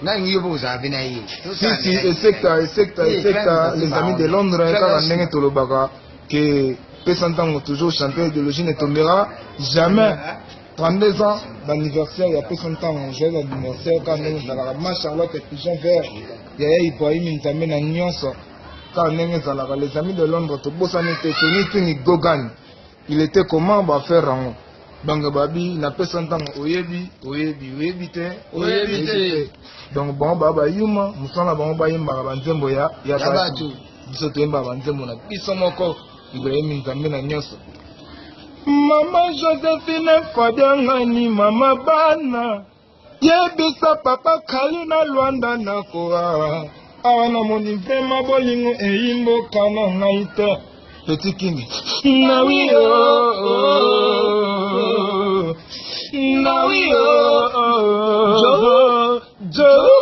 Nalingi yo mpo kozala mpe na ye. Si si, esekta esekta esekta, les amis de Londres, kaka ndenge tolobaka ke pesa ntango toujours champion, idéologie ne tombera jamais. 32 ans d'anniversaire ya pesa ntango, joyeux anniversaire. Kaka ndenge ezalaka, ma Charlotte Pigeon Vert, yaya Ibrahim Nzambe na nyonso, kaka ndenge ezalaka, les amis de Londres, tobosani te. Tony Tuni Gogan, il était comment bafaire yango? Donc babi napesa ntango, oyebi, oyebi, oyebi te. Oyebi te. Donc bango baa bayuma mosala, bango bayembaka banzembo ya ya bato. Bato. Biso toyembaka banzembo na biso moko, Ibrahim Nzambe na nyonso. Mama Josephine Fabiangani, mama bana, yebisa papa Kali na Lwanda nakoa awa, namoni vraiment bolingo eyimboka na ngai te. Petit King nawi o, nawi o, jo jo.